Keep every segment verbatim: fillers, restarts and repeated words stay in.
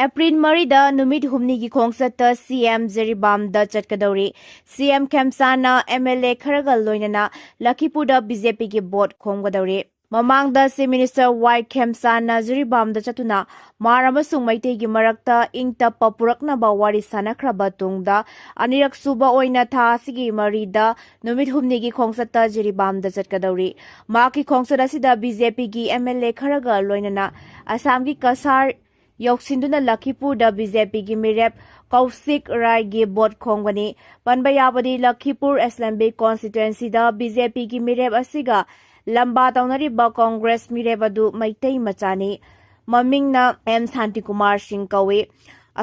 April ꯃꯔꯤꯗ ꯅꯨꯃꯤꯠ ꯍꯨꯝꯅꯤꯒꯤ ꯈꯣꯡꯆꯠꯇ ꯁꯤ ꯑꯦꯝ ꯖꯤꯔꯤꯕꯥꯝꯗ ꯆꯠꯀꯗꯧꯔꯤ꯫ ꯁꯤ ꯑꯦꯝ ꯈꯦꯝꯆꯥꯟꯅ ꯑꯦꯝ ꯑꯦꯜ ꯑꯦ ꯈꯔꯒ ꯂꯣꯏꯅꯅ ꯂꯈꯤꯄꯨꯔꯗ ꯕꯤ ꯖꯦ ꯄꯤꯒꯤ ꯚꯣꯠ ꯈꯣꯝꯒꯗꯧꯔꯤ꯫ ꯃꯃꯥꯡꯗ ꯆꯤꯐ ꯃꯤꯅꯤꯁꯇꯔ ꯋꯥꯏ ꯈꯦꯝꯆꯥꯟꯅ ꯖꯤꯔꯤꯕꯥꯝꯗ ꯆꯠꯇꯨꯅ ꯃꯥꯔ ꯑꯃꯁꯨꯡ ꯃꯩꯇꯩꯒꯤ ꯃꯔꯛꯇ ꯏꯪ ꯇꯞꯄ ꯄꯨꯔꯛꯅꯕ ꯋꯥꯔꯤ ꯁꯥꯟꯅꯈ꯭ꯔꯕ ꯇꯨꯡꯗ, ꯑꯅꯤꯔꯛ ꯁꯨꯕ ꯑꯣꯏꯅ ꯊꯥ ꯑꯁꯤꯒꯤ ꯃꯔꯤꯗ ꯅꯨꯃꯤꯠ ꯍꯨꯝꯅꯤꯒꯤ ꯈꯣꯡꯆꯠꯇ ꯖꯤꯔꯤꯕꯥꯝꯗ ꯆꯠꯀꯗꯧꯔꯤ꯫ ꯃꯍꯥꯛꯀꯤ ꯈꯣꯡꯆꯠ ꯑꯁꯤꯗ ꯕꯤ ꯖꯦ ꯄꯤꯒꯤ ꯑꯦꯝ ꯑꯦꯜ ꯑꯦ ꯈꯔꯒ ꯂꯣꯏꯅꯅ ꯑꯁꯥꯝꯒꯤ ꯀꯁꯥꯔ ꯌꯧꯁꯤꯟꯗꯨꯅ ꯂꯈꯤꯄꯨꯔꯗ ꯕꯤ ꯖꯦ ꯄꯤꯒꯤ ꯃꯤꯔꯦꯞ ꯀꯧꯁꯤꯛ ꯔꯥꯏꯒꯤ ꯚꯣꯠ ꯈꯣꯝꯒꯅꯤ꯫ ꯄꯟꯕ ꯌꯥꯕꯗꯤ, ꯂꯈꯤꯄꯨꯔ ꯑꯦꯁꯦꯝꯕ꯭ꯂꯤ ꯀꯣꯟꯁꯇꯤꯇ꯭ꯋꯦꯟꯁꯤꯗ ꯕꯤ ꯖꯦ ꯄꯤꯒꯤ ꯃꯤꯔꯦꯞ ꯑꯁꯤꯒ ꯂꯝꯕꯥ ꯇꯧꯅꯔꯤꯕ ꯀꯣꯡꯒ꯭ꯔꯦꯁ ꯃꯤꯔꯦꯞ ꯑꯗꯨ ꯃꯩꯇꯩ ꯃꯆꯥꯅꯤ꯫ ꯃꯃꯤꯡꯅ ꯑꯦꯝ ꯁꯥꯟꯇꯤꯀꯨꯃꯥꯔ ꯁꯤꯡ ꯀꯧꯏ꯫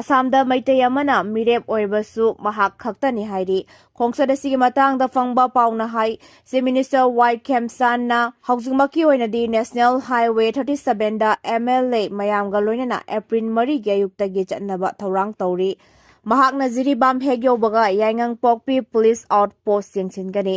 ꯑꯁꯥꯝꯗ ꯃꯩꯇꯩ ꯑꯃꯅ ꯃꯤꯔꯦꯞ ꯑꯣꯏꯔꯕꯁꯨ ꯃꯍꯥꯛ ꯈꯛꯇꯅꯤ ꯍꯥꯏꯔꯤ꯫ ꯈꯣꯡꯆꯠ ꯑꯁꯤꯒꯤ ꯃꯇꯥꯡꯗ ꯐꯪꯕ ꯄꯥꯎꯅ ꯍꯥꯏ, ꯆꯤꯐ ꯃꯤꯅꯤꯁꯇꯔ ꯋꯥꯏ ꯈꯦꯝꯆꯥꯟꯅ ꯍꯧꯖꯤꯛꯃꯛꯀꯤ ꯑꯣꯏꯅꯗꯤ ꯅꯦꯁꯅꯦꯜ ꯍꯥꯏꯋꯦ ꯊꯥꯔꯇꯤ ꯁꯚꯦꯟꯗ ꯑꯦꯝ ꯑꯦꯜ ꯑꯦ ꯃꯌꯥꯝꯒ ꯂꯣꯏꯅꯅ ꯑꯦꯄ꯭ꯔꯤꯜ ꯃꯔꯤꯒꯤ ꯑꯌꯨꯛꯇꯒꯤ ꯆꯠꯅꯕ ꯊꯧꯔꯥꯡ ꯇꯧꯔꯤ꯫ ꯃꯍꯥꯛꯅ ꯖꯤꯔꯤꯕꯥꯝ ꯍꯦꯛ ꯌꯧꯕꯒ ꯌꯥꯏꯉꯪꯄꯣꯛꯄꯤ ꯄꯨꯂꯤꯁ ꯑꯥꯎꯠ ꯄꯣꯁ ꯌꯦꯡꯁꯤꯟꯒꯅꯤ꯫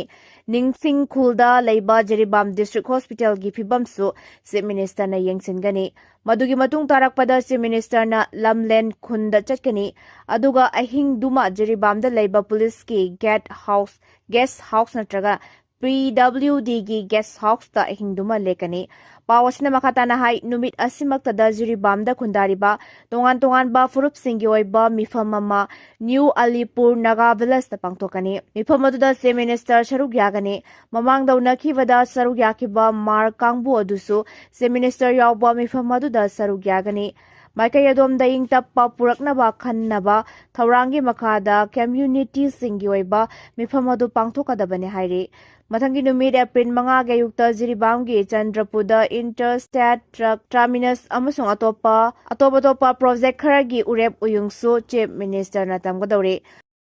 ꯅꯤꯡꯁꯤꯡ ꯈꯨꯜꯗ ꯂꯩꯕ ꯖꯤꯔꯤꯕꯥꯝ ꯗꯤꯁꯇ꯭ꯔꯤꯛ ꯍꯣꯁꯄꯤꯇꯥꯜꯒꯤ ꯐꯤꯕꯝꯁꯨ ꯆꯤꯐ ꯃꯤꯅꯤꯁꯇꯔꯅ ꯌꯦꯡꯁꯤꯟꯒꯅꯤ꯫ ꯃꯗꯨꯒꯤ ꯃꯇꯨꯡ ꯇꯥꯔꯛꯄꯗ ꯆꯤꯐ ꯃꯤꯅꯤꯁꯇꯔꯅ ꯂꯝꯂꯦꯟ ꯈꯨꯟꯗ ꯆꯠꯀꯅꯤ꯫ ꯑꯗꯨꯒ ꯑꯍꯤꯡꯗꯨꯃ ꯖꯤꯔꯤꯕꯥꯝꯗ ꯂꯩꯕ ꯄꯨꯂꯤꯁꯀꯤ ꯒꯦꯠ ꯍꯥꯎꯁ, ꯒꯦꯁ ꯍꯥꯎꯁ ꯅꯠꯇ꯭ꯔꯒ ꯄꯤ ꯗꯕ꯭ꯂꯤꯎ ꯗꯤꯒꯤ ꯒꯦꯁ ꯍꯥꯎꯁꯇ ꯑꯍꯤꯡꯗꯨꯃ ꯂꯦꯛꯀꯅꯤ꯫ ꯄꯥꯎ ꯑꯁꯤꯅ ꯃꯈꯥ ꯇꯥꯅ ꯍꯥꯏ, ꯅꯨꯃꯤꯠ ꯑꯁꯤꯃꯛꯇꯗ ꯖꯤꯔꯤꯕꯥꯝꯗ ꯈꯨꯟꯗꯥꯔꯤꯕ ꯇꯣꯉꯥꯟ ꯇꯣꯉꯥꯟꯕ ꯐꯨꯔꯨꯞꯁꯤꯡꯒꯤ ꯑꯣꯏꯕ ꯃꯤꯐꯝ ꯑꯃ ꯅ꯭ꯌꯨ ꯑꯂꯤꯄꯨꯔ ꯅꯥꯒꯥ ꯚꯤꯂꯦꯖꯇ ꯄꯥꯡꯊꯣꯛꯀꯅꯤ꯫ ꯃꯤꯐꯝ ꯑꯗꯨꯗ ꯆꯤꯐ ꯃꯤꯅꯤꯁꯇꯔ ꯁꯔꯨꯛ ꯌꯥꯒꯅꯤ꯫ ꯃꯃꯥꯡꯗ ꯎꯅꯈꯤꯕꯗ ꯁꯔꯨꯛ ꯌꯥꯈꯤꯕ ꯃꯥꯔ ꯀꯥꯡꯕꯨ ꯑꯗꯨꯁꯨ ꯆꯤꯐ ꯃꯤꯅꯤꯁꯇꯔ ꯌꯥꯎꯕ ꯃꯤꯐꯝ ꯑꯗꯨꯗ ꯁꯔꯨꯛ ꯌꯥꯒꯅꯤ꯫ ꯃꯥꯏꯀꯩ ꯑꯗꯣꯝꯗ ꯏꯪ ꯇꯞꯄ ꯄꯨꯔꯛꯅꯕ ꯈꯟꯅꯕ ꯊꯧꯔꯥꯡꯒꯤ ꯃꯈꯥꯗ ꯀꯝꯃ꯭ꯌꯨꯅꯤꯇꯤꯁꯤꯡꯒꯤ ꯑꯣꯏꯕ ꯃꯤꯐꯝ ꯑꯗꯨ ꯄꯥꯡꯊꯣꯛꯀꯗꯕꯅꯤ ꯍꯥꯏꯔꯤ꯫ ꯃꯊꯪꯒꯤ ꯅꯨꯃꯤꯠ ꯑꯦꯄ꯭ꯔꯤꯜ ꯃꯉꯥꯒꯤ ꯑꯌꯨꯛꯇ ꯖꯤꯔꯤꯕꯥꯝꯒꯤ ꯆꯟꯗ꯭ꯔꯄꯨꯔꯗ ꯏꯟꯇꯔ ꯁ꯭ꯇꯦꯠ ꯇ꯭ꯔꯛ ꯇꯔꯃꯤꯅꯁ ꯑꯃꯁꯨꯡ ꯑꯇꯣꯞꯄ, ꯑꯇꯣꯞ ꯑꯇꯣꯞꯄ ꯄ꯭ꯔꯣꯖꯦꯛ ꯈꯔꯒꯤ ꯎꯔꯦꯞ ꯎꯌꯨꯡꯁꯨ ꯆꯤꯐ ꯃꯤꯅꯤꯁꯇꯔꯅ ꯇꯝꯒꯗꯧꯔꯤ꯫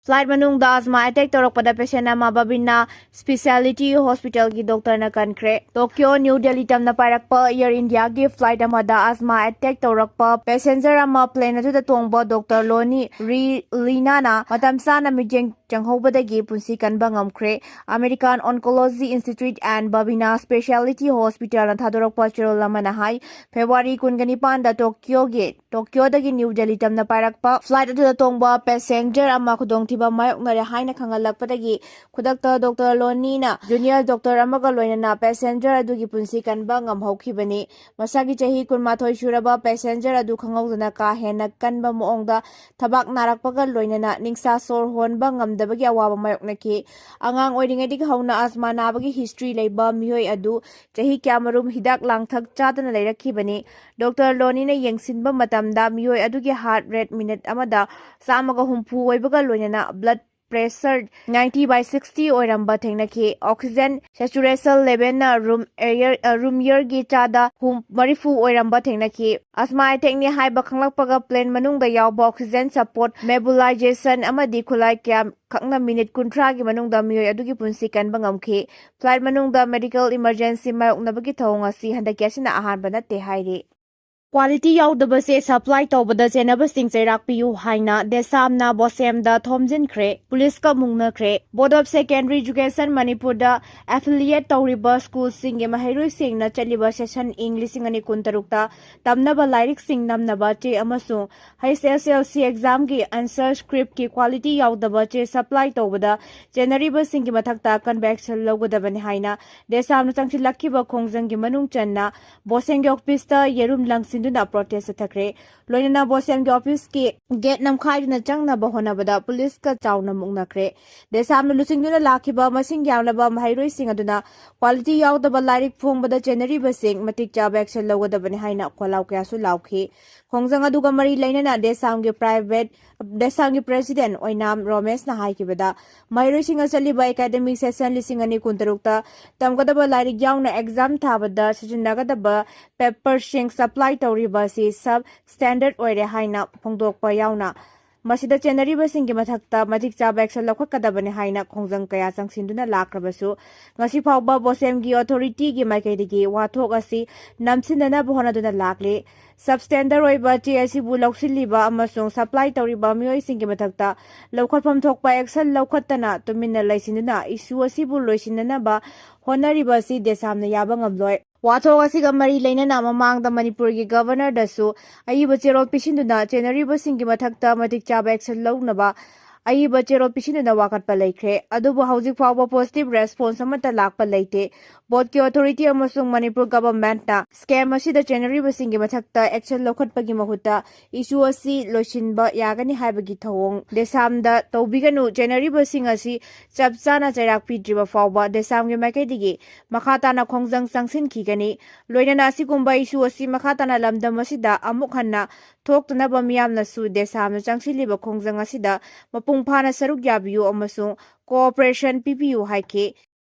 ꯐ꯭ꯂꯥꯏꯠ ꯃꯅꯨꯡꯗ ꯑꯁꯃꯥ ꯑꯦꯇꯦꯛ ꯇꯧꯔꯛꯄꯗ ꯄꯦꯁꯦꯟ ꯑꯃ ꯕꯕꯤꯅꯥ ꯁ꯭ꯄꯦꯁꯤꯌꯥꯂꯤꯇꯤ ꯍꯣꯁꯄꯤꯇꯥꯜꯒꯤ ꯗꯣꯛꯇꯔꯅ ꯀꯟꯈ꯭ꯔꯦ꯫ ꯇꯣꯀꯤꯌꯣ ꯅ꯭ꯌꯨ ꯗꯦꯜꯂꯤ ꯇꯝꯅ ꯄꯥꯏꯔꯛꯄ ꯑꯦꯌꯔ ꯏꯟꯗꯤꯌꯥꯒꯤ ꯐ꯭ꯂꯥꯏꯠ ꯑꯃꯗ ꯑꯁꯃꯥ ꯑꯦꯇꯦꯛ ꯇꯧꯔꯛꯄ ꯄꯦꯁꯦꯟꯖꯔ ꯑꯃ ꯄ꯭ꯂꯦꯟ ꯑꯗꯨꯗ ꯇꯣꯡꯕ ꯗꯣꯛꯇꯔ ꯂꯣꯅꯤ ꯔꯤ ꯂꯤꯅꯥꯅ ꯃꯇꯝ ꯆꯥꯅ ꯃꯤꯠꯌꯦꯡ ꯆꯪꯍꯧꯕꯗꯒꯤ ꯄꯨꯟꯁꯤ ꯀꯟꯕ ꯉꯝꯈ꯭ꯔꯦ꯫ American Oncology Institute and Babina Specialty Hospitalꯅ ꯊꯥꯗꯣꯔꯛꯄ ꯆꯦꯔꯣꯜ ꯑꯃꯅ ꯍꯥꯏ, ꯐꯦꯕ꯭ꯔꯨꯋꯥꯔꯤ ꯀꯨꯟꯒ ꯅꯤꯄꯥꯟꯗ ꯇꯣꯀꯤꯌꯣꯒꯤ, ꯇꯣꯀꯤꯌꯣꯗꯒꯤ ꯅ꯭ꯌꯨ ꯗꯦꯜꯂꯤ ꯇꯝꯅ ꯄꯥꯏꯔꯛꯄ flight ꯑꯗꯨꯗ ꯇꯣꯡꯕ passenger ꯑꯃ ꯈꯨꯗꯣꯡꯊꯤꯕ ꯃꯥꯌꯣꯛꯅꯔꯦ ꯍꯥꯏꯅ ꯈꯪꯍꯜꯂꯛꯄꯗꯒꯤ ꯈꯨꯗꯛꯇ ꯗꯣꯛꯇꯔ ꯂꯣꯅꯤꯅ junior doctor ꯑꯃꯒ ꯂꯣꯏꯅꯅ passenger ꯑꯗꯨꯒꯤ ꯄꯨꯟꯁꯤ ꯀꯟꯕ ꯉꯝꯍꯧꯈꯤꯕꯅꯤ꯫ ꯃꯁꯥꯒꯤ ꯆꯍꯤ ꯀꯨꯟꯃꯥꯊꯣꯏ ꯁꯨꯔꯕ passenger ꯑꯗꯨ ꯈꯪꯍꯧꯗꯅ ꯀꯥ ꯍꯦꯟꯅ ꯀꯟꯕ ꯃꯑꯣꯡꯗ ꯊꯕꯥꯛ ꯅꯥꯔꯛꯄꯒ ꯂꯣꯏꯅꯅ ꯅꯤꯡꯁꯥ ꯁꯣꯔ ꯍꯣꯟꯕ ꯉꯝꯗꯕꯒꯤ ꯑꯋꯥꯕ ꯃꯥꯌꯣꯛꯅꯈꯤ꯫ ꯑꯉꯥꯡ ꯑꯣꯏꯔꯤꯉꯩꯗꯒꯤ ꯍꯧꯅ asthma ꯅꯥꯕꯒꯤ history ꯂꯩꯕ ꯃꯤꯑꯣꯏ ꯑꯗꯨ ꯆꯍꯤ ꯀꯌꯥꯃꯔꯨꯝ ꯍꯤꯗꯥꯛ ꯂꯥꯡꯊꯛ ꯆꯥꯗꯅ ꯂꯩꯔꯛꯈꯤꯕꯅꯤ꯫ ꯗꯣꯛꯇꯔ ꯂꯣꯅꯤꯅ ꯌꯦꯡꯁꯤꯟꯕ ꯃꯇꯝꯗ ꯃꯤꯑꯣꯏ ꯑꯗꯨꯒꯤ heart rate minute ꯑꯃꯗ ꯆꯥꯝꯃꯒ ꯍꯨꯝꯐꯨ ꯑꯣꯏꯕꯒ ꯂꯣꯏꯅꯅ blood pressure ninety by sixty ꯑꯣꯏꯔꯝꯕ ꯊꯦꯡꯅꯈꯤ꯫ Oxygen saturation levelꯅ room air, ꯑ, room airꯒꯤ ꯆꯥꯗ ꯍꯨꯝ-, ꯃꯔꯤꯐꯨ ꯑꯣꯏꯔꯝꯕ ꯊꯦꯡꯅꯈꯤ꯫ Asthma attackꯅꯤ ꯍꯥꯏꯕ ꯈꯪꯂꯛꯄꯒ plane ꯃꯅꯨꯡꯗ ꯌꯥꯎꯕ oxygen support, nebulization ꯑꯃꯗꯤ ꯈꯨꯠꯂꯥꯏ ꯀꯌꯥ ꯈꯛꯅ minute ꯀꯨꯟꯊ꯭ꯔꯥꯒꯤ ꯃꯅꯨꯡꯗ ꯃꯤꯑꯣꯏ ꯑꯗꯨꯒꯤ ꯄꯨꯟꯁꯤ ꯀꯟꯕ ꯉꯝꯈꯤ꯫ Flight ꯃꯅꯨꯡꯗ medical emergency ꯃꯥꯌꯣꯛꯅꯕꯒꯤ ꯊꯧꯑꯣꯡ ꯑꯁꯤ ꯍꯟꯗꯛꯀꯤ ꯑꯁꯤꯅ ꯑꯍꯥꯟꯕ ꯅꯠꯇꯦ ꯍꯥꯏꯔꯤ꯫ Quality ꯌꯥꯎꯗꯕꯁꯦ supply ꯇꯧꯕꯗ ꯆꯦꯟꯅꯕꯁꯤꯡ ꯆꯩꯔꯥꯛ ꯄꯤꯌꯨ ꯍꯥꯏꯅ ꯗꯦꯁꯥꯝꯅ ꯕꯣꯁꯦꯝꯗ ꯊꯣꯝꯖꯤꯟꯈ꯭ꯔꯦ, ꯄꯨꯂꯤꯁꯀ ꯃꯨꯛꯅꯈ꯭ꯔꯦ꯫ Board of Secondary Education ꯃꯅꯤꯄꯨꯔꯗ affiliate ꯇꯧꯔꯤꯕ schoolꯁꯤꯡꯒꯤ ꯃꯍꯩꯔꯣꯏꯁꯤꯡꯅ ꯆꯠꯂꯤꯕ session ꯏꯪ ꯂꯤꯁꯤꯡ ꯑꯅꯤ ꯀꯨꯟꯇꯔꯨꯛꯇ ꯇꯝꯅꯕ ꯂꯥꯏꯔꯤꯛꯁꯤꯡ ꯅꯝꯅꯕ ꯆꯦ ꯑꯃꯁꯨꯡ H S L C examꯒꯤ answer scriptꯀꯤ quality ꯌꯥꯎꯗꯕ ꯆꯦ supply ꯇꯧꯕꯗ ꯆꯦꯟꯅꯔꯤꯕꯁꯤꯡꯒꯤ ꯃꯊꯛꯇ conviction ꯂꯧꯒꯗꯕꯅꯤ ꯍꯥꯏꯅ ꯗꯦꯁꯥꯝꯅ ꯆꯪꯁꯤꯜꯂꯛꯈꯤꯕ ꯈꯣꯡꯖꯪꯒꯤ ꯃꯅꯨꯡ ꯆꯟꯅ ꯕꯣꯁꯦꯝꯒꯤ officeꯇ ꯌꯦꯔꯨꯝ ꯂꯪꯁꯤꯟꯗꯨꯅ protest ꯆꯠꯊꯈ꯭ꯔꯦ꯫ ꯂꯣꯏꯅꯅ ꯕꯣꯁꯦꯝꯒꯤ officeꯀꯤ gate ꯅꯝꯈꯥꯏꯗꯨꯅ ꯆꯪꯅꯕ ꯍꯣꯠꯅꯕꯗ ꯄꯨꯂꯤꯁꯀ ꯆꯥꯎꯅ ꯃꯨꯛꯅꯈ꯭ꯔꯦ꯫ ꯗꯦꯁꯥꯝꯅ ꯂꯨꯆꯤꯡꯗꯨꯅ ꯂꯥꯛꯈꯤꯕ ꯃꯁꯤꯡ ꯌꯥꯝꯂꯕ ꯃꯍꯩꯔꯣꯏꯁꯤꯡ ꯑꯗꯨꯅ quality ꯌꯥꯎꯗꯕ ꯂꯥꯏꯔꯤꯛ ꯐꯣꯡꯕꯗ ꯆꯦꯟꯅꯔꯤꯕꯁꯤꯡ ꯃꯇꯤꯛ ꯆꯥꯕ action ꯂꯧꯒꯗꯕꯅꯤ ꯍꯥꯏꯅ ꯈꯣꯜꯂꯥꯎ ꯀꯌꯥꯁꯨ ꯂꯥꯎꯈꯤ꯫ ꯈꯣꯡꯖꯪ ꯑꯗꯨꯒ ꯃꯔꯤ ꯂꯩꯅꯅ ꯗꯦꯁꯥꯝꯒꯤ private, ꯗꯦꯁꯥꯝꯒꯤ president ꯑꯣꯏꯅꯥꯝ ꯔꯣꯃꯦꯁꯅ ꯍꯥꯏꯈꯤꯕꯗ, ꯃꯍꯩꯔꯣꯏꯁꯤꯡꯅ ꯆꯠꯂꯤꯕ academic session ꯂꯤꯁꯤꯡ ꯑꯅꯤ ꯀꯨꯟꯇꯔꯨꯛꯇ ꯇꯝꯒꯗꯕ ꯂꯥꯏꯔꯤꯛ ꯌꯥꯎꯅ exam ꯊꯥꯕꯗ ꯁꯤꯖꯤꯟꯅꯒꯗꯕ paperꯁꯤꯡ supply ꯇꯧꯔꯤꯕ ꯑꯁꯤ sub standard ꯑꯣꯏꯔꯦ ꯍꯥꯏꯅ ꯐꯣꯡꯗꯣꯛꯄ ꯌꯥꯎꯅ ꯃꯁꯤꯗ ꯆꯦꯟꯅꯔꯤꯕꯁꯤꯡꯒꯤ ꯃꯊꯛꯇ ꯃꯇꯤꯛ ꯆꯥꯕ action ꯂꯧꯈꯠꯀꯗꯕꯅꯤ ꯍꯥꯏꯅ ꯈꯣꯡꯖꯪ ꯀꯌꯥ ꯆꯪꯁꯤꯟꯗꯨꯅ ꯂꯥꯛꯈ꯭ꯔꯕꯁꯨ, ꯉꯁꯤ ꯐꯥꯎꯕ ꯕꯣꯁꯦꯝꯒꯤ authority ꯒꯤ ꯃꯥꯏꯀꯩꯗꯒꯤ ꯋꯥꯊꯣꯛ ꯑꯁꯤ ꯅꯝꯁꯤꯟꯅꯅꯕ ꯍꯣꯠꯅꯗꯨꯅ ꯂꯥꯛꯂꯤ꯫ Substandard ꯑꯣꯏꯕ ꯆꯦ ꯑꯁꯤꯕꯨ ꯂꯧꯁꯤꯜꯂꯤꯕ ꯑꯃꯁꯨꯡ supply ꯇꯧꯔꯤꯕ ꯃꯤꯑꯣꯏꯁꯤꯡꯒꯤ ꯃꯊꯛꯇ ꯂꯧꯈꯠꯐꯝ ꯊꯣꯛꯄ action ꯂꯧꯈꯠꯇꯅ ꯇꯨꯃꯤꯟꯅ ꯂꯩꯁꯤꯟꯗꯨꯅ issue ꯑꯁꯤꯕꯨ ꯂꯣꯏꯁꯤꯟꯅꯅꯕ ꯍꯣꯠꯅꯔꯤꯕ ꯑꯁꯤ ꯗꯦꯁꯥꯝꯅ ꯌꯥꯕ ꯉꯝꯂꯣꯏ꯫ ꯋꯥꯊꯣꯛ ꯑꯁꯤꯒ ꯃꯔꯤ ꯂꯩꯅꯅ ꯃꯃꯥꯡꯗ ꯃꯅꯤꯄꯨꯔꯒꯤ Governor ꯗꯁꯨ ꯑꯏꯕ ꯆꯦꯔꯣꯜ ꯄꯤꯁꯤꯟꯗꯨꯅ ꯆꯦꯟꯅꯔꯤꯕꯁꯤꯡꯒꯤ ꯃꯊꯛꯇ ꯃꯇꯤꯛ ꯆꯥꯕ action ꯂꯧꯅꯕ ꯑꯏꯕ ꯆꯦꯔꯣꯜ ꯄꯤꯁꯤꯟꯗꯨꯅ ꯋꯥꯀꯠꯄ ꯂꯩꯈ꯭ꯔꯦ꯫ ꯑꯗꯨꯕꯨ ꯍꯧꯖꯤꯛ ꯐꯥꯎꯕ positive response ꯑꯃꯠꯇ ꯂꯥꯛꯄ ꯂꯩꯇꯦ꯫ Board ꯀꯤ authority ꯑꯃꯁꯨꯡ ꯃꯅꯤꯄꯨꯔ government ꯅ scam ꯑꯁꯤꯗ ꯆꯦꯟꯅꯔꯤꯕꯁꯤꯡꯒꯤ ꯃꯊꯛꯇ action ꯂꯧꯈꯠꯄꯒꯤ ꯃꯍꯨꯠꯇ issue ꯑꯁꯤ ꯂꯣꯏꯁꯤꯟꯕ ꯌꯥꯒꯅꯤ ꯍꯥꯏꯕꯒꯤ ꯊꯧꯑꯣꯡ ꯗꯦꯁꯥꯝꯗ ꯇꯧꯕꯤꯒꯅꯨ꯫ ꯆꯦꯟꯅꯔꯤꯕꯁꯤꯡ ꯑꯁꯤ ꯆꯞ ꯆꯥꯅ ꯆꯩꯔꯥꯛ ꯄꯤꯗ꯭ꯔꯤꯕ ꯐꯥꯎꯕ ꯗꯦꯁꯥꯝꯒꯤ ꯃꯥꯏꯀꯩꯗꯒꯤ ꯃꯈꯥ ꯇꯥꯅ ꯈꯣꯡꯖꯪ ꯆꯪꯁꯤꯟꯈꯤꯒꯅꯤ꯫ ꯂꯣꯏꯅꯅ ꯑꯁꯤꯒꯨꯝꯕ issue ꯑꯁꯤ ꯃꯈꯥ ꯇꯥꯅ ꯂꯝꯗꯝ ꯑꯁꯤꯗ ꯑꯃꯨꯛ ꯍꯟꯅ ꯊꯣꯛꯇꯅꯕ ꯃꯤꯌꯥꯝꯅꯁꯨ ꯗꯦꯁꯥꯝꯅ ꯆꯪꯁꯤꯜꯂꯤꯕ ꯈꯣꯡꯖꯪ ꯑꯁꯤꯗ ꯃꯄꯨꯡ ꯐꯥꯅ ꯁꯔꯨꯛ ꯌꯥꯕꯤꯌꯨ ꯑꯃꯁꯨꯡ cooperation ꯄꯤꯕꯤꯌꯨ ꯍꯥꯏꯈꯤ꯫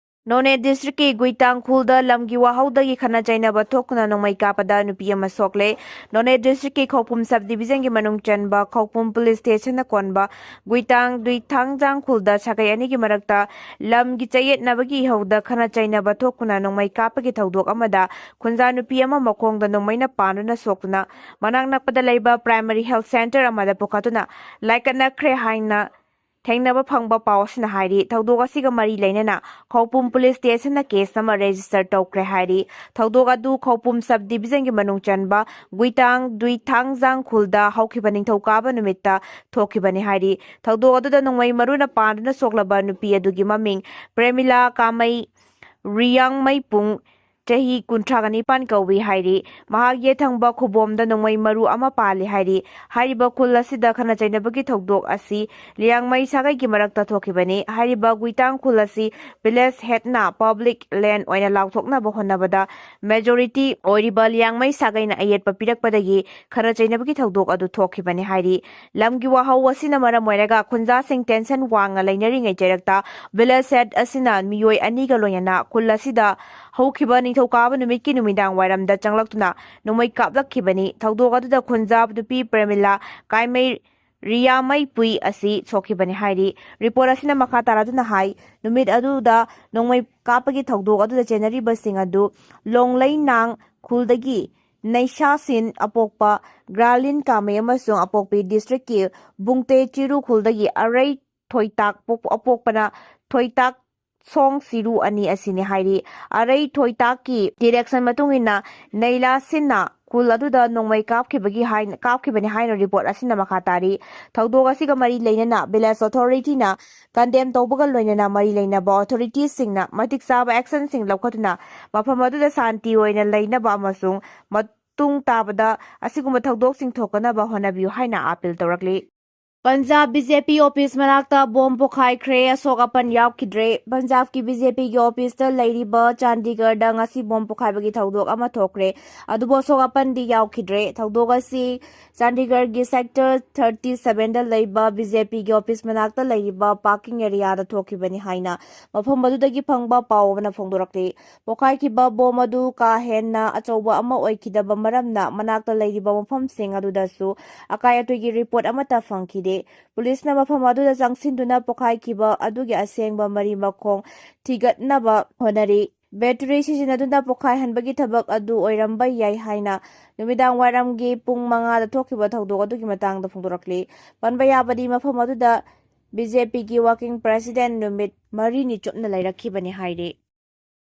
ꯅꯣꯅꯦ district ꯀꯤ ꯒꯨꯏꯇꯥꯡ ꯈꯨꯜꯗ ꯂꯝꯒꯤ ꯋꯥꯍꯧꯗꯒꯤ ꯈꯠꯅ ꯆꯩꯅꯕ ꯊꯣꯛꯇꯨꯅ ꯅꯣꯡꯃꯩ ꯀꯥꯞꯄꯗ ꯅꯨꯄꯤ ꯑꯃ ꯁꯣꯛꯂꯦ꯫ ꯅꯣꯅꯦ district ꯀꯤ ꯈꯧꯄꯨꯝ sub division ꯒꯤ ꯃꯅꯨꯡ ꯆꯟꯕ ꯈꯧꯄꯨꯝ police station ꯅ ꯀꯣꯟꯕ ꯒꯨꯏꯇꯥꯡ ꯗꯨꯏꯊꯥꯡꯖꯥꯡ ꯈꯨꯜꯗ ꯁꯥꯒꯩ ꯑꯅꯤꯒꯤ ꯃꯔꯛꯇ ꯂꯝꯒꯤ ꯆꯌꯦꯠꯅꯕꯒꯤ ꯏꯍꯧꯗ ꯈꯠꯅ ꯆꯩꯅꯕ ꯊꯣꯛꯇꯨꯅ ꯅꯣꯡꯃꯩ ꯀꯥꯞꯄꯒꯤ ꯊꯧꯗꯣꯛ ꯑꯃꯗ ꯈꯨꯟꯖꯥ ꯅꯨꯄꯤ ꯑꯃ ꯃꯈꯣꯡꯗ ꯅꯣꯡꯃꯩꯅ ꯄꯥꯟꯗꯨꯅ ꯁꯣꯛꯇꯨꯅ ꯃꯅꯥꯛ ꯅꯛꯄꯗ ꯂꯩꯕ primary health centre ꯑꯃꯗ ꯄꯨꯈꯠꯇꯨꯅ ꯂꯥꯏꯀꯠꯅꯈ꯭ꯔꯦ ꯍꯥꯏꯅ ꯊꯦꯡꯅꯕ ꯐꯪꯕ ꯄꯥꯎ ꯑꯁꯤꯅ ꯍꯥꯏꯔꯤ꯫ ꯊꯧꯗꯣꯛ ꯑꯁꯤꯒ ꯃꯔꯤ ꯂꯩꯅꯅ ꯈꯧꯄꯨꯝ police station ꯅ case ꯑꯃ register ꯇꯧꯈ꯭ꯔꯦ ꯍꯥꯏꯔꯤ꯫ ꯊꯧꯗꯣꯛ ꯑꯗꯨ ꯈꯧꯄꯨꯝ sub division ꯒꯤ ꯃꯅꯨꯡ ꯆꯟꯕ ꯒꯨꯏꯇꯥꯡ ꯗꯨꯏꯊꯥꯡꯖꯥꯡ ꯈꯨꯜꯗ ꯍꯧꯈꯤꯕ ꯅꯤꯡꯊꯧꯀꯥꯕ ꯅꯨꯃꯤꯠꯇ ꯊꯣꯛꯈꯤꯕꯅꯤ ꯍꯥꯏꯔꯤ꯫ ꯊꯧꯗꯣꯛ ꯑꯗꯨꯗ ꯅꯣꯡꯃꯩ ꯃꯔꯨꯅ ꯄꯥꯟꯗꯨꯅ ꯁꯣꯛꯂꯕ ꯅꯨꯄꯤ ꯑꯗꯨꯒꯤ ꯃꯃꯤꯡ ꯄ꯭ꯔꯦꯃꯤꯂꯥ ꯀꯥꯃꯩ ꯔꯤꯌꯥꯡꯃꯩꯄꯨꯡ, ꯆꯍꯤ ꯀꯨꯟꯊ꯭ꯔꯥꯒ ꯅꯤꯄꯥꯟ ꯀꯧꯏ ꯍꯥꯏꯔꯤ꯫ ꯃꯍꯥꯛ ꯌꯦꯠ ꯊꯪꯕ ꯈꯨꯕꯣꯝꯗ ꯅꯣꯡꯃꯩ ꯃꯔꯨ ꯑꯃ ꯄꯥꯜꯂꯤ ꯍꯥꯏꯔꯤ꯫ ꯍꯥꯏꯔꯤꯕ ꯈꯨꯜ ꯑꯁꯤꯗ ꯈꯠꯅ ꯆꯩꯅꯕꯒꯤ ꯊꯧꯗꯣꯛ ꯑꯁꯤ ꯂꯤꯌꯥꯡꯃꯩ ꯁꯥꯒꯩꯒꯤ ꯃꯔꯛꯇ ꯊꯣꯛꯈꯤꯕꯅꯤ꯫ ꯍꯥꯏꯔꯤꯕ ꯒꯨꯏꯇꯥꯡ ꯈꯨꯜ ꯑꯁꯤ village head ꯅ public land ꯑꯣꯏꯅ ꯂꯥꯎꯊꯣꯛꯅꯕ ꯍꯣꯠꯅꯕꯗ majority ꯑꯣꯏꯔꯤꯕ ꯂꯤꯌꯥꯡꯃꯩ ꯁꯥꯒꯩꯅ ꯑꯌꯦꯠꯄ ꯄꯤꯔꯛꯄꯗꯒꯤ ꯈꯠꯅ ꯆꯩꯅꯕꯒꯤ ꯊꯧꯗꯣꯛ ꯑꯗꯨ ꯊꯣꯛꯈꯤꯕꯅꯤ ꯍꯥꯏꯔꯤ꯫ ꯂꯝꯒꯤ ꯋꯥꯍꯧ ꯑꯁꯤꯅ ꯃꯔꯝ ꯑꯣꯏꯔꯒ ꯈꯨꯟꯖꯥꯁꯤꯡ tension ꯋꯥꯡꯅ ꯂꯩꯅꯔꯤꯉꯩ ꯆꯩꯔꯛꯇ village head ꯑꯁꯤꯅ ꯃꯤꯑꯣꯏ ꯑꯅꯤꯒ ꯂꯣꯏꯅꯅ ꯈꯨꯜ ꯑꯁꯤꯗ ꯍꯧꯈꯤꯕ ꯅꯤꯡꯊꯧꯀꯥꯕ ꯅꯨꯃꯤꯠꯀꯤ ꯅꯨꯃꯤꯗꯥꯡ ꯋꯥꯏꯔꯝꯗ ꯆꯪꯂꯛꯇꯨꯅ ꯅꯣꯡꯃꯩ ꯀꯥꯞꯂꯛꯈꯤꯕꯅꯤ꯫ ꯊꯧꯗꯣꯛ ꯑꯗꯨꯗ ꯈꯨꯟꯖꯥ ꯅꯨꯄꯤ ꯄ꯭ꯔꯦꯃꯤꯂꯥ ꯀꯥꯏꯃꯩ ꯔꯤꯌꯥꯃꯩ ꯄꯨꯏ ꯑꯁꯤ ꯁꯣꯛꯈꯤꯕꯅꯤ ꯍꯥꯏꯔꯤ꯫ ꯔꯤꯄꯣꯔꯠ ꯑꯁꯤꯅ ꯃꯈꯥ ꯇꯥꯔꯗꯨꯅ ꯍꯥꯏ, ꯅꯨꯃꯤꯠ ꯑꯗꯨꯗ ꯅꯣꯡꯃꯩ ꯀꯥꯞꯄꯒꯤ ꯊꯧꯗꯣꯛ ꯑꯗꯨꯗ ꯆꯦꯟꯅꯔꯤꯕꯁꯤꯡ ꯑꯗꯨ ꯂꯣꯡꯂꯩꯅꯥꯡ ꯈꯨꯜꯗꯒꯤ ꯅꯩꯁꯥꯁꯤꯟ ꯑꯄꯣꯛꯄ ꯒ꯭ꯔꯥꯂꯤꯟ ꯀꯥꯃꯩ ꯑꯃꯁꯨꯡ ꯑꯄꯣꯛꯄꯤ ꯗꯤꯁꯇ꯭ꯔꯤꯛꯀꯤ ꯕꯨꯡꯇꯦ ꯆꯤꯔꯨ ꯈꯨꯜꯗꯒꯤ ꯑꯔꯩ ꯊꯣꯏꯇꯥꯛ ꯄꯣꯛ-, ꯑꯄꯣꯛꯄꯅ ꯊꯣꯏꯇꯥꯛ ꯁꯣꯡ ꯁꯤꯔꯨ ꯑꯅꯤ ꯑꯁꯤꯅꯤ ꯍꯥꯏꯔꯤ꯫ ꯑꯔꯩ ꯊꯣꯏꯇꯥꯛꯀꯤ ꯗꯤꯔꯦꯛꯁꯟ ꯃꯇꯨꯡ ꯏꯟꯅ ꯅꯩꯂꯥ ꯁꯤꯟꯅ ꯈꯨꯜ ꯑꯗꯨꯗ ꯅꯣꯡꯃꯩ ꯀꯥꯞꯈꯤꯕꯒꯤ ꯍꯥꯏꯅ, ꯀꯥꯞꯈꯤꯕꯅꯤ ꯍꯥꯏꯅ ꯔꯤꯄꯣꯔꯠ ꯑꯁꯤꯅ ꯃꯈꯥ ꯇꯥꯔꯤ꯫ ꯊꯧꯗꯣꯛ ꯑꯁꯤꯒ ꯃꯔꯤ ꯂꯩꯅꯅ ꯚꯤꯂꯦꯖ ꯑꯣꯊꯣꯔꯤꯇꯤꯅ ꯀꯟꯗꯦꯝ ꯇꯧꯕꯒ ꯂꯣꯏꯅꯅ ꯃꯔꯤ ꯂꯩꯅꯕ ꯑꯣꯊꯣꯔꯤꯇꯤꯁꯤꯡꯅ ꯃꯇꯤꯛ ꯆꯥꯕ ꯑꯦꯛꯁꯟꯁꯤꯡ ꯂꯧꯈꯠꯇꯨꯅ ꯃꯐꯝ ꯑꯗꯨꯗ ꯁꯥꯟꯇꯤ ꯑꯣꯏꯅ ꯂꯩꯅꯕ ꯑꯃꯁꯨꯡ ꯃꯇꯨꯡ ꯇꯥꯕꯗ ꯑꯁꯤꯒꯨꯝꯕ ꯊꯧꯗꯣꯛꯁꯤꯡ ꯊꯣꯛꯇꯅꯕ ꯍꯣꯠꯅꯕꯤꯌꯨ ꯍꯥꯏꯅ appeal ꯇꯧꯔꯛꯂꯤ꯫ Punjab B J P office ꯃꯅꯥꯛꯇ ꯕꯣꯝ ꯄꯣꯈꯥꯏꯈ꯭ꯔꯦ, ꯑꯁꯣꯛ ꯑꯄꯟ ꯌꯥꯎꯈꯤꯗ꯭ꯔꯦ꯫ ꯄꯟꯖꯥꯕꯀꯤ ꯕꯤ ꯖꯦ ꯄꯤꯒꯤ ꯑꯣꯐꯤꯁꯇ ꯂꯩꯔꯤꯕ ꯆꯥꯟꯗꯤꯒꯔꯗ ꯉꯁꯤ ꯕꯣꯝ ꯄꯣꯈꯥꯏꯕꯒꯤ ꯊꯧꯗꯣꯛ ꯑꯃ ꯊꯣꯛꯈ꯭ꯔꯦ, ꯑꯗꯨꯕꯨ ꯑꯁꯣꯛ ꯑꯄꯟꯗꯤ ꯌꯥꯎꯈꯤꯗ꯭ꯔꯦ꯫ ꯊꯧꯗꯣꯛ ꯑꯁꯤ ꯆꯥꯟꯗꯤꯒꯔꯒꯤ ꯁꯦꯛꯇꯔ ꯊꯥꯔꯇꯤ ꯁꯚꯦꯟꯗ ꯂꯩꯕ ꯕꯤ ꯖꯦ ꯄꯤꯒꯤ ꯑꯣꯐꯤꯁ ꯃꯅꯥꯛꯇ ꯂꯩꯔꯤꯕ ꯄꯥꯔꯀꯤꯡ ꯑꯦꯔꯤꯌꯥꯗ ꯊꯣꯛꯈꯤꯕꯅꯤ ꯍꯥꯏꯅ ꯃꯐꯝ ꯑꯗꯨꯗꯒꯤ ꯐꯪꯕ ꯄꯥꯎ ꯑꯃꯅ ꯐꯣꯡꯗꯣꯔꯛꯂꯤ꯫ ꯄꯣꯈꯥꯏꯈꯤꯕ ꯕꯣꯝ ꯑꯗꯨ ꯀꯥ ꯍꯦꯟꯅ ꯑꯆꯧꯕ ꯑꯃ ꯑꯣꯏꯈꯤꯗꯕ ꯃꯔꯝꯅ ꯃꯅꯥꯛꯇ ꯂꯩꯔꯤꯕ ꯃꯐꯝꯁꯤꯡ ꯑꯗꯨꯗꯁꯨ ꯑꯀꯥꯏ ꯑꯇꯣꯏꯒꯤ ꯔꯤꯄꯣꯔꯠ ꯑꯃꯠꯇ ꯐꯪꯈꯤꯗꯦ꯫ ꯄꯨꯂꯤꯁꯅ ꯃꯐꯝ ꯑꯗꯨꯗ ꯆꯪꯁꯤꯟꯗꯨꯅ ꯄꯣꯈꯥꯏꯈꯤꯕ ꯑꯗꯨꯒꯤ ꯑꯁꯦꯡꯕ ꯃꯔꯤ ꯃꯈꯣꯡ ꯊꯤꯒꯠꯅꯕ ꯍꯣꯠꯅꯔꯤ꯫ ꯕꯦꯇꯔꯤ ꯁꯤꯖꯤꯟꯅꯗꯨꯅ ꯄꯣꯈꯥꯏꯍꯟꯕꯒꯤ ꯊꯕꯛ ꯑꯗꯨ ꯑꯣꯏꯔꯝꯕ ꯌꯥꯏ ꯍꯥꯏꯅ ꯅꯨꯃꯤꯗꯥꯡ ꯋꯥꯏꯔꯝꯒꯤ ꯄꯨꯡ ꯃꯉꯥꯗ ꯊꯣꯛꯈꯤꯕ ꯊꯧꯗꯣꯛ ꯑꯗꯨꯒꯤ ꯃꯇꯥꯡꯗ ꯐꯣꯡꯗꯣꯔꯛꯂꯤ꯫ ꯄꯟꯕ ꯌꯥꯕꯗꯤ, ꯃꯐꯝ ꯑꯗꯨꯗ ꯕꯤ ꯖꯦ ꯄꯤꯒꯤ ꯋꯥꯔꯀꯤꯡ ꯄ꯭ꯔꯦꯁꯤꯗꯦꯟꯠ ꯅꯨꯃꯤꯠ ꯃꯔꯤꯅꯤ ꯆꯨꯞꯅ ꯂꯩꯔꯛꯈꯤꯕꯅꯤ ꯍꯥꯏꯔꯤ꯫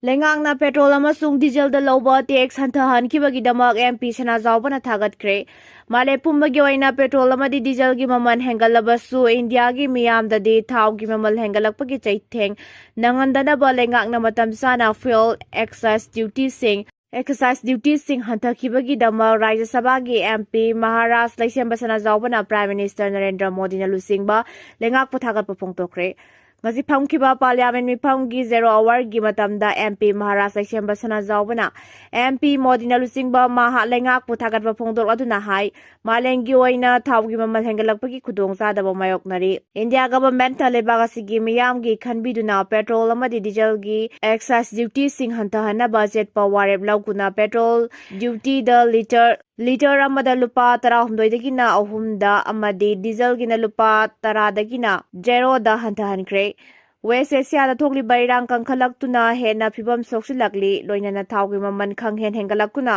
ꯂꯩꯉꯥꯛꯅ ꯄꯦꯇ꯭ꯔꯣꯜ ꯑꯃꯁꯨꯡ ꯗꯤꯖꯜꯗ ꯂꯧꯕ ꯇꯦꯛꯁ ꯍꯟꯊꯍꯟꯈꯤꯕꯒꯤꯗꯃꯛ ꯑꯦꯝ ꯄꯤ ꯁꯅꯥꯖꯥꯎꯕꯅ ꯊꯥꯒꯠꯈ꯭ꯔꯦ꯫ ꯃꯥꯂꯦꯝ ꯄꯨꯝꯕꯒꯤ ꯑꯣꯏꯅ ꯄꯦꯇ꯭ꯔꯣꯜ ꯑꯃꯗꯤ ꯗꯤꯖꯜꯒꯤ ꯃꯃꯜ ꯍꯦꯟꯒꯠꯂꯕꯁꯨ, ꯏꯟꯗꯤꯌꯥꯒꯤ ꯃꯤꯌꯥꯝꯗꯗꯤ ꯊꯥꯎꯒꯤ ꯃꯃꯜ ꯍꯦꯟꯒꯠꯂꯛꯄꯒꯤ ꯆꯩꯊꯦꯡ ꯅꯪꯍꯟꯗꯅꯕ ꯂꯩꯉꯥꯛꯅ ꯃꯇꯝ ꯆꯥꯅ fuel excise dutyꯁꯤꯡ, excise dutyꯁꯤꯡ ꯍꯟꯊꯈꯤꯕꯒꯤꯗꯃꯛ ꯔꯥꯖ꯭ꯌ ꯁꯚꯥꯒꯤ ꯑꯦꯝ ꯄꯤ ꯃꯍꯥꯔꯥꯖ ꯂꯩꯁꯦꯝꯕ ꯁꯅꯥꯖꯥꯎꯕꯅ Prime Minister ꯅꯔꯦꯟꯗ꯭ꯔ ꯃꯣꯗꯤꯅ ꯂꯨꯆꯤꯡꯕ ꯂꯩꯉꯥꯛꯄꯨ ꯊꯥꯒꯠꯄ ꯐꯣꯡꯗꯣꯛꯈ꯭ꯔꯦ꯫ ꯉꯁꯤ ꯐꯝꯈꯤꯕ Parliament ꯃꯤꯐꯝꯒꯤ zero hourꯒꯤ ꯃꯇꯝꯗ ꯑꯦꯝ ꯄꯤ ꯃꯍꯥꯔꯥꯖ ꯂꯩꯁꯦꯝꯕ ꯁꯅꯥꯖꯥꯎꯕꯅ ꯑꯦꯝ ꯄꯤ ꯃꯣꯗꯤꯅ ꯂꯨꯆꯤꯡꯕ ꯃꯍꯥꯛ ꯂꯩꯉꯥꯛꯄꯨ ꯊꯥꯒꯠꯄ ꯐꯣꯡꯗꯣꯛꯂꯗꯨꯅ ꯍꯥꯏ, ꯃꯥꯂꯦꯝꯒꯤ ꯑꯣꯏꯅ ꯊꯥꯎꯒꯤ ꯃꯃꯜ ꯍꯦꯟꯒꯠꯂꯛꯄꯒꯤ ꯈꯨꯗꯣꯡꯆꯥꯗꯕ ꯃꯥꯌꯣꯛꯅꯔꯤ꯫ ꯏꯟꯗꯤꯌꯥ ꯒꯚꯔꯟꯃꯦꯟꯠꯅ ꯂꯩꯕꯥꯛ ꯑꯁꯤꯒꯤ ꯃꯤꯌꯥꯝꯒꯤ ꯈꯟꯕꯤꯗꯨꯅ ꯄꯦꯇ꯭ꯔꯣꯜ ꯑꯃꯗꯤ ꯗꯤꯖꯜꯒꯤ excise dutyꯁꯤꯡ ꯍꯟꯊꯍꯟꯅꯕ ꯑꯆꯦꯠꯄ ꯋꯥꯔꯦꯞ ꯂꯧꯗꯨꯅ ꯄꯦꯇ꯭ꯔꯣꯜ dutyꯗ litre ꯂꯤꯇꯔ ꯑꯃꯗ ꯂꯨꯄꯥ ꯇꯔꯥꯍꯨꯝꯗꯣꯏꯗꯒꯤꯅ ꯑꯍꯨꯝꯗ ꯑꯃꯗꯤ ꯗꯤꯖꯜꯒꯤꯅ ꯂꯨꯄꯥ ꯇꯔꯥꯗꯒꯤꯅ ꯖꯦꯔꯣꯗ ꯍꯟꯊꯍꯟꯈ꯭ꯔꯦ꯫ ꯋꯦꯁ ꯑꯦꯁꯤꯌꯥꯗ ꯊꯣꯛꯂꯤꯕ ꯏꯔꯥꯡ ꯀꯟꯈꯠꯂꯛꯇꯨꯅ ꯍꯦꯟꯅ ꯐꯤꯕꯝ ꯁꯣꯛꯆꯤꯜꯂꯛꯂꯤ꯫ ꯂꯣꯏꯅꯅ ꯊꯥꯎꯒꯤ ꯃꯃꯜ ꯈꯪꯍꯦꯟ ꯍꯦꯟꯒꯠꯂꯛꯇꯨꯅ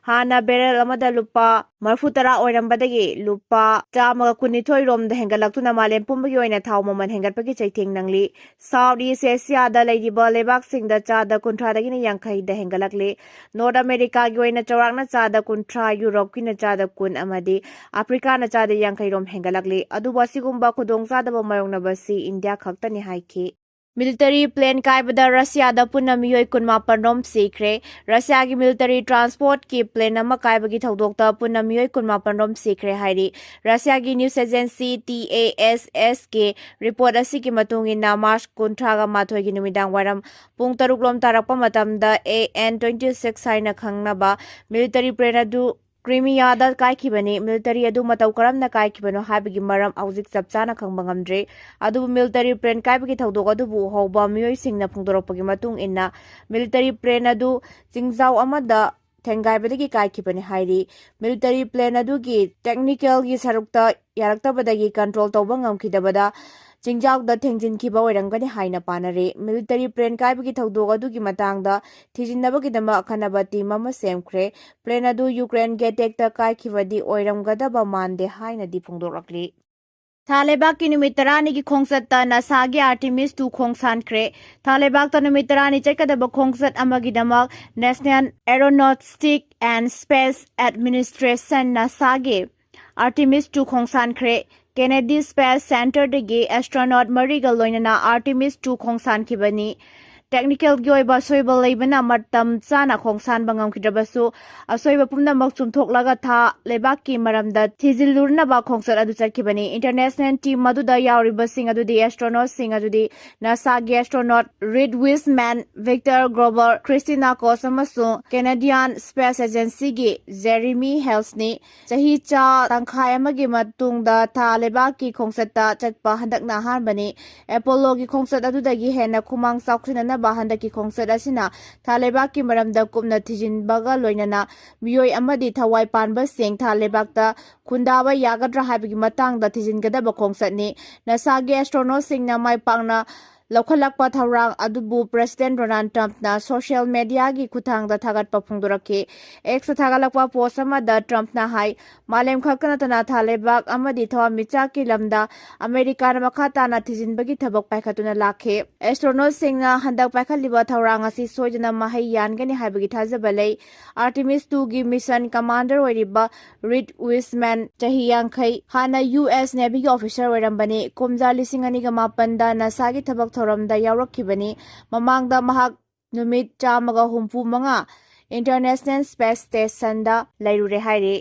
ꯍꯥꯟꯅ ꯕꯦꯔꯦꯜ ꯑꯃꯗ ꯂꯨꯄꯥ ꯃꯔꯤꯐꯨꯇꯔꯥ ꯑꯣꯏꯔꯝꯕꯗꯒꯤ ꯂꯨꯄꯥ ꯆꯥꯝꯃꯒ ꯀꯨꯟꯅꯤꯊꯣꯏ ꯔꯣꯝꯗ ꯍꯦꯟꯒꯠꯂꯛꯇꯨꯅ ꯃꯥꯂꯦꯝ ꯄꯨꯝꯕꯒꯤ ꯑꯣꯏꯅ ꯊꯥꯎ ꯃꯃꯜ ꯍꯦꯟꯒꯠꯄꯒꯤ ꯆꯩꯊꯦꯡ ꯅꯪꯂꯤ꯫ ꯁꯥꯎꯠ ꯏꯁ ꯑꯦꯁꯤꯌꯥꯗ ꯂꯩꯔꯤꯕ ꯂꯩꯕꯥꯛꯁꯤꯡꯗ ꯆꯥꯗ ꯀꯨꯟꯊ꯭ꯔꯥꯗꯒꯤꯅ ꯌꯥꯡꯈꯩꯗ ꯍꯦꯟꯒꯠꯂꯛꯂꯤ꯫ ꯅꯣꯔꯠ ꯑꯃꯦꯔꯤꯀꯥꯒꯤ ꯑꯣꯏꯅ ꯆꯥꯎꯔꯥꯛꯅ ꯆꯥꯗ ꯀꯨꯟꯊ꯭ꯔꯥ, ꯌꯨꯔꯣꯞꯀꯤꯅ ꯆꯥꯗ ꯀꯨꯟ ꯑꯃꯗꯤ ꯑꯐ꯭ꯔꯤꯀꯥꯅ ꯆꯥꯗ ꯌꯥꯡꯈꯩ ꯔꯣꯝ ꯍꯦꯟꯒꯠꯂꯛꯂꯤ꯫ ꯑꯗꯨꯕꯨ ꯑꯁꯤꯒꯨꯝꯕ ꯈꯨꯗꯣꯡꯆꯥꯗꯕ ꯃꯥꯌꯣꯛꯅꯕꯁꯤ ꯏꯟꯗꯤꯌꯥ ꯈꯛꯇꯅꯤ ꯍꯥꯏꯈꯤ꯫ ꯃꯤꯂꯤꯇꯔꯤ ꯄ꯭ꯂꯦꯟ ꯀꯥꯏꯕꯗ ꯔꯁꯤꯌꯥꯗ ꯄꯨꯟꯅ ꯃꯤꯑꯣꯏ ꯀꯨꯟꯃꯥꯄꯟ ꯔꯣꯝ ꯁꯤꯈ꯭ꯔꯦ꯫ ꯔꯁꯤꯌꯥꯒꯤ ꯃꯤꯂꯤꯇꯔꯤ ꯇ꯭ꯔꯥꯟꯁꯄꯣꯔꯠꯀꯤ ꯄ꯭ꯂꯦꯟ ꯑꯃ ꯀꯥꯏꯕꯒꯤ ꯊꯧꯗꯣꯛꯇ ꯄꯨꯟꯅ ꯃꯤꯑꯣꯏ ꯀꯨꯟꯃꯥꯄꯟ ꯔꯣꯝ ꯁꯤꯈ꯭ꯔꯦ ꯍꯥꯏꯔꯤ꯫ ꯔꯁꯤꯌꯥꯒꯤ news agency T A S S ꯀꯤ ꯔꯤꯄꯣꯔꯠ ꯑꯁꯤꯒꯤ ꯃꯇꯨꯡ ꯏꯟꯅ, ꯃꯥꯔꯆ ꯀꯨꯟꯊ꯭ꯔꯥꯒ ꯃꯥꯊꯣꯏꯒꯤ ꯅꯨꯃꯤꯗꯥꯡ ꯋꯥꯏꯔꯝ ꯄꯨꯡ ꯇꯔꯨꯛ ꯂꯣꯝ ꯇꯥꯔꯛꯄ ꯃꯇꯝꯗ, ꯑꯦ ꯑꯦꯟ ꯇ꯭ꯋꯦꯟꯇꯤ ꯁꯤꯛꯁ ꯍꯥꯏꯅ ꯈꯪꯅꯕ ꯃꯤꯂꯤꯇꯔꯤ ꯄ꯭ꯂꯦꯟ ꯑꯗꯨ ꯀ꯭ꯔꯤꯃꯤꯌꯥꯗ ꯀꯥꯏꯈꯤꯕꯅꯤ꯫ ꯃꯤꯂꯤꯇꯔꯤ ꯑꯗꯨ ꯃꯇꯧ ꯀꯔꯝꯅ ꯀꯥꯏꯈꯤꯕꯅꯣ ꯍꯥꯏꯕꯒꯤ ꯃꯔꯝ ꯍꯧꯖꯤꯛ ꯆꯞ ꯆꯥꯅ ꯈꯪꯕ ꯉꯝꯗ꯭ꯔꯤ꯫ ꯑꯗꯨꯕꯨ ꯃꯤꯂꯤꯇꯔꯤ ꯄ꯭ꯂꯦꯟ ꯀꯥꯏꯕꯒꯤ ꯊꯧꯗꯣꯛ ꯑꯗꯨꯕꯨ ꯎꯍꯧꯕ ꯃꯤꯑꯣꯏꯁꯤꯡꯅ ꯐꯣꯡꯗꯣꯔꯛꯄꯒꯤ ꯃꯇꯨꯡ ꯏꯟꯅ, ꯃꯤꯂꯤꯇꯔꯤ ꯄ꯭ꯂꯦꯟ ꯑꯗꯨ ꯆꯤꯡꯖꯥꯎ ꯑꯃꯗ ꯊꯦꯡꯒꯥꯏꯕꯗꯒꯤ ꯀꯥꯏꯈꯤꯕꯅꯤ ꯍꯥꯏꯔꯤ꯫ ꯃꯤꯂꯤꯇꯔꯤ ꯄ꯭ꯂꯦꯟ ꯑꯗꯨꯒꯤ ꯇꯦꯛꯅꯤꯀꯦꯜꯒꯤ ꯁꯔꯨꯛꯇ ꯌꯥꯔꯛꯇꯕꯗꯒꯤ ꯀꯟꯇ꯭ꯔꯣꯜ ꯇꯧꯕ ꯉꯝꯈꯤꯗꯕꯗ ꯆꯤꯡꯖꯥꯎꯗ ꯊꯦꯡꯖꯤꯟꯈꯤꯕ ꯑꯣꯏꯔꯝꯒꯅꯤ ꯍꯥꯏꯅ ꯄꯥꯅꯔꯤ꯫ ꯃꯤꯂꯤꯇꯔꯤ ꯄ꯭ꯂꯦꯟ ꯀꯥꯏꯕꯒꯤ ꯊꯧꯗꯣꯛ ꯑꯗꯨꯒꯤ ꯃꯇꯥꯡꯗ ꯊꯤꯖꯤꯟꯅꯕꯒꯤꯗꯃꯛ ꯑꯈꯟꯅꯕ ꯇꯤꯝ ꯑꯃ ꯁꯦꯝꯈ꯭ꯔꯦ꯫ ꯄ꯭ꯂꯦꯟ ꯑꯗꯨ ꯌꯨꯀ꯭ꯔꯦꯟꯒꯤ ꯑꯦꯇꯦꯛꯇ ꯀꯥꯏꯈꯤꯕꯗꯤ ꯑꯣꯏꯔꯝꯒꯗꯕ ꯃꯥꯟꯗꯦ ꯍꯥꯏꯅꯗꯤ ꯐꯣꯡꯗꯣꯔꯛꯂꯤ꯫ ꯊꯥ ꯂꯩꯕꯥꯛꯀꯤ ꯅꯨꯃꯤꯠ ꯇꯔꯥꯅꯤꯒꯤ ꯈꯣꯡꯆꯠꯇ ꯅꯥꯁꯥꯒꯤ ꯑꯥꯔꯇꯤꯃꯤꯁ ꯇꯨ ꯈꯣꯡꯁꯥꯟꯈ꯭ꯔꯦ꯫ ꯊꯥ ꯂꯩꯕꯥꯛꯇ ꯅꯨꯃꯤꯠ ꯇꯔꯥꯅꯤ ꯆꯠꯀꯗꯕ ꯈꯣꯡꯆꯠ ꯑꯃꯒꯤꯗꯃꯛ National Aeronautic and Space Administration, ꯅꯥꯁꯥꯒꯤ ꯑꯥꯔꯇꯤꯃꯤꯁ ꯇꯨ ꯈꯣꯡꯁꯥꯟꯈ꯭ꯔꯦ꯫ ꯀꯦꯅꯦꯗꯤ ꯁ꯭ꯄꯦꯁ ꯁꯦꯟꯇꯔꯗꯒꯤ ꯑꯦꯁꯇ꯭ꯔꯣꯅꯣꯠ ꯃꯔꯤꯒ ꯂꯣꯏꯅꯅ ꯑꯥꯔꯇꯤꯃꯤꯁ ꯇꯨ ꯈꯣꯡꯁꯥꯟꯈꯤꯕꯅꯤ꯫ ꯇꯦꯛꯅꯤꯀꯦꯜꯒꯤ ꯑꯣꯏꯕ ꯑꯁꯣꯏꯕ ꯂꯩꯕꯅ ꯃꯇꯝ ꯆꯥꯅ ꯈꯣꯡꯁꯥꯟꯕ ꯉꯝꯈꯤꯗ꯭ꯔꯕꯁꯨ, ꯑꯁꯣꯏꯕ ꯄꯨꯝꯅꯃꯛ ꯆꯨꯝꯊꯣꯛꯂꯒ ꯊꯥ ꯂꯩꯕꯥꯛꯀꯤ ꯃꯔꯝꯗ ꯊꯤꯖꯤꯜꯂꯨꯅꯕ ꯈꯣꯡꯆꯠ ꯑꯗꯨ ꯆꯠꯈꯤꯕꯅꯤ꯫ ꯏꯟꯇꯔꯅꯦꯁꯅꯦꯜ ꯇꯤꯝ ꯑꯗꯨꯗ ꯌꯥꯎꯔꯤꯕꯁꯤꯡ ꯑꯗꯨꯗꯤ ꯑꯦꯁꯇ꯭ꯔꯣꯅꯣꯠꯁꯤꯡ ꯑꯗꯨꯗꯤ ꯅꯥꯁꯥꯒꯤ ꯑꯦꯁꯇ꯭ꯔꯣꯅꯣꯠ ꯔꯤꯗ ꯋꯤꯁꯃꯦꯟ, ꯚꯤꯛꯇꯔ ꯒ꯭ꯔꯣꯕꯔ, ꯈ꯭ꯔꯤꯁꯇꯤꯅꯥ ꯀꯣꯁ ꯑꯃꯁꯨꯡ ꯀꯦꯅꯦꯗꯤꯌꯥꯟ ꯁ꯭ꯄꯦꯁ ꯑꯦꯖꯦꯟꯁꯤꯒꯤ ꯖꯦꯔꯤꯃꯤ ꯍꯦꯜꯁꯅꯤ꯫ ꯆꯍꯤ ꯆꯥ ꯇꯪꯈꯥꯏ ꯑꯃꯒꯤ ꯃꯇꯨꯡꯗ ꯊꯥ ꯂꯩꯕꯥꯛꯀꯤ ꯈꯣꯡꯆꯠꯇ ꯆꯠꯄ ꯍꯟꯗꯛꯅ ꯑꯍꯥꯟꯕꯅꯤ꯫ ꯑꯦꯄꯣꯂꯣꯒꯤ ꯈꯣꯡꯆꯠ ꯑꯗꯨꯗꯒꯤ ꯍꯦꯟꯅ ꯈꯨꯃꯥꯡ ꯆꯥꯎꯁꯤꯟꯅꯅꯕ ꯍꯟꯗꯛꯀꯤ ꯈꯣꯡꯆꯠ ꯑꯁꯤꯅ ꯊꯥ ꯂꯩꯕꯥꯛꯀꯤ ꯃꯔꯝꯗ ꯀꯨꯞꯅ ꯊꯤꯖꯤꯟꯕꯒ ꯂꯣꯏꯅꯅ ꯃꯤꯑꯣꯏ ꯑꯃꯗꯤ ꯊꯋꯥꯏ ꯄꯥꯟꯕꯁꯤꯡ ꯊꯥ ꯂꯩꯕꯥꯛꯇ ꯈꯨꯟꯗꯥꯕ ꯌꯥꯒꯗ꯭ꯔꯥ ꯍꯥꯏꯕꯒꯤ ꯃꯇꯥꯡꯗ ꯊꯤꯖꯤꯟꯒꯗꯕ ꯈꯣꯡꯆꯠꯅꯤ꯫ ꯅꯥꯁꯥꯒꯤ ꯑꯦꯁꯇ꯭ꯔꯣꯅꯣꯠꯁꯤꯡꯅ ꯃꯥꯏ ꯄꯥꯛꯅ ꯂꯧꯈꯠꯂꯛꯄ ꯊꯧꯔꯥꯡ ꯑꯗꯨꯕꯨ ꯄ꯭ꯔꯦꯁꯤꯗꯦꯟ ꯗꯣꯅꯥꯜꯗ ꯇ꯭ꯔꯝꯞꯅ ꯁꯣꯁꯤꯌꯦꯜ ꯃꯦꯗꯤꯌꯥꯒꯤ ꯈꯨꯠꯊꯥꯡꯗ ꯊꯥꯒꯠꯄ ꯐꯣꯡꯗꯣꯔꯛꯈꯤ꯫ ꯑꯦꯛꯁꯇ ꯊꯥꯒꯠꯂꯛꯄ ꯄꯣꯁ ꯑꯃꯗ ꯇ꯭ꯔꯝꯞꯅ ꯍꯥꯏ, ꯃꯥꯂꯦꯝ ꯈꯛꯇ ꯅꯠꯇꯅ ꯊꯥ ꯂꯩꯕꯥꯛ ꯑꯃꯗꯤ ꯊꯋꯥꯟꯃꯤꯆꯥꯛꯀꯤ ꯂꯝꯗ ꯑꯃꯦꯔꯤꯀꯥꯅ ꯃꯈꯥ ꯇꯥꯅ ꯊꯤꯖꯤꯟꯕꯒꯤ ꯊꯕꯛ ꯄꯥꯏꯈꯠꯇꯨꯅ ꯂꯥꯛꯈꯤ꯫ ꯑꯦꯁꯇ꯭ꯔꯣꯅꯣꯠꯁꯤꯡꯅ ꯍꯟꯗꯛ ꯄꯥꯏꯈꯠꯂꯤꯕ ꯊꯧꯔꯥꯡ ꯑꯁꯤ ꯁꯣꯏꯗꯅ ꯃꯍꯩ ꯌꯥꯟꯒꯅꯤ ꯍꯥꯏꯕꯒꯤ ꯊꯥꯖꯕ ꯂꯩ꯫ ꯑꯥꯔꯇꯤꯃꯤꯁ ꯇꯨꯒꯤ ꯃꯤꯁꯟ ꯀꯃꯥꯟꯗꯔ ꯑꯣꯏꯔꯤꯕ ꯔꯤꯗ ꯋꯤꯁꯃꯦꯟ, ꯆꯍꯤ ꯌꯥꯡꯈꯩ, ꯍꯥꯟꯅ ꯌꯨ ꯑꯦꯁ ꯅꯦꯚꯤꯒꯤ ꯑꯣꯐꯤꯁꯔ ꯑꯣꯏꯔꯝꯕꯅꯤ꯫ ꯀꯨꯝꯖꯥ ꯂꯤꯁꯤꯡ ꯑꯅꯤꯒ ꯃꯥꯄꯟꯗ ꯅꯥꯁꯥꯒꯤ ꯊꯕꯛ ꯊꯧꯔꯝꯗ ꯌꯥꯎꯔꯛꯈꯤꯕꯅꯤ꯫ ꯃꯃꯥꯡꯗ ꯃꯍꯥꯛ ꯅꯨꯃꯤꯠ ꯆꯥꯝꯃꯒ ꯍꯨꯝꯐꯨ ꯃꯉꯥ ꯏꯟꯇꯔꯅꯦꯁꯅꯦꯜ ꯁ꯭ꯄꯦꯁ ꯁ꯭ꯇꯦꯁꯟꯗ ꯂꯩꯔꯨꯔꯦ ꯍꯥꯏꯔꯤ꯫